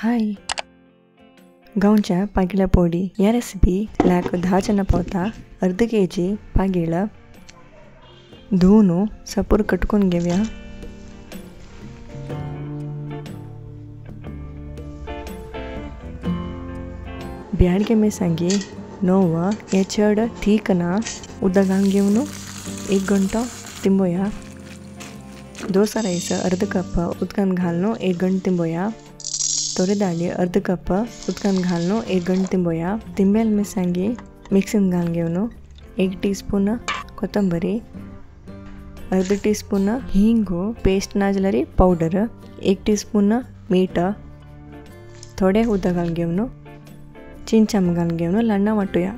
हाय गांवच्या पागिळा पोडी या रेसिपी लाक 10 जन पावता अर्ध केजी पागिळ धुवून सपूर कटकून घेऊया। ब्याडगे मिरसांगी 9 हे चड थीक ना उदक घालून घेवन 1 घंटो तिंबोया। डोसा राईस अर्ध कप उदकान घालून 1 घंटो तिंबोया। तोरे दाळी अर्ध कप उदकान घालून 1 घंटो तिंबोया। तिंबेल मिरसांगी मिक्सीन घालून घेवन 1 टीस्पून कोथंबरी, अर्ध टीस्पून हिंगू पेस्ट ना जाल्यार पावडर, 1 टीस्पून मीठ, थोडे उदक घालून घेवन चिंचाम घालून घेवन लाडना वांटुया।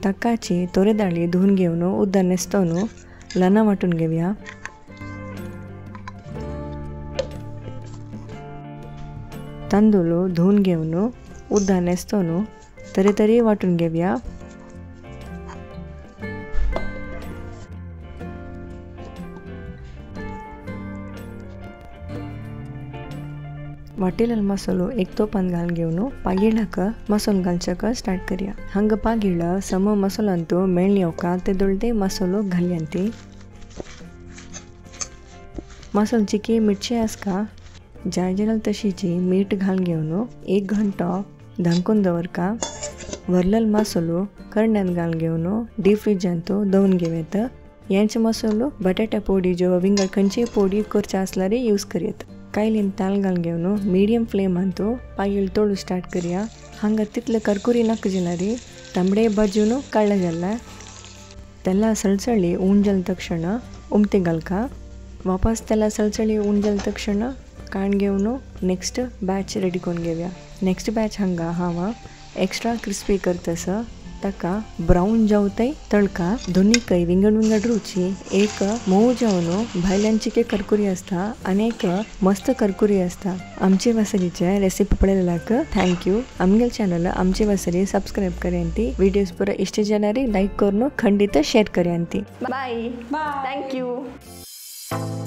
तक्काची तोरे दाळी धुवून घेवन उदक नेस्तोन लाना वांटून घेवया। तांदूळ धुवून घेवन उदक नेस्तोन तरी तरी वांटून घेवया। वाटिलेलो मसालो एक तोपान घालून घेवन पागिळाक मसालो घालच्याक स्टार्ट करया। हांगा पागिळ सम मसाल्यांतू मेळ्ळी येवका तेदोळते मसालो घालयांती। मसालो चिकी मिरची आसका जाय जाल्यार तशीची मीठ घालून घेवन 1 घंटो धांकून दवरका। वरलेलो मसालो करण्यांत घालून घेवन डीप फ्रिजांतू दवरून घेवयत। हेंच मसालो बटाट्या पोडी जो विंगड खंयचीय पोडी करचे आसल्यार यूज करयत। कायलीन ताल घालून घेवन मीडियम फ्लेमांतू पागिळ तोडू स्टार्ट करया। हांगा तितले करकुरी नाका जाल्यार तांबडे बाजून काडले जाल्यार तेला सळसळी ऊन जाले तक्षण उमते घालका। वापस तेला सळसळी ऊन जाले तक्षण काण घेवन नेक्स्ट बॅच रेडी करून घेवया। नेक्स्ट बॅच हांगा हांव एक्स्ट्रा क्रिस्पी करतस ताका ब्राऊन जावतय तळका। दोनीकय विंगड विंगड रुची, एक मोव जावन भायल्यान चिके करकुरी आसता आनी एक मस्त करकुरी आसता। आमचे वसरीचे रेसिपी पळयल्याक thank you. आमगेले चॅनल आमचे वसरी सबस्क्रायब करयांती, व्हिडियोज पुरा इश्ट जाल्यार लायक करून खंडित share करयांती। Bye bye, thank you.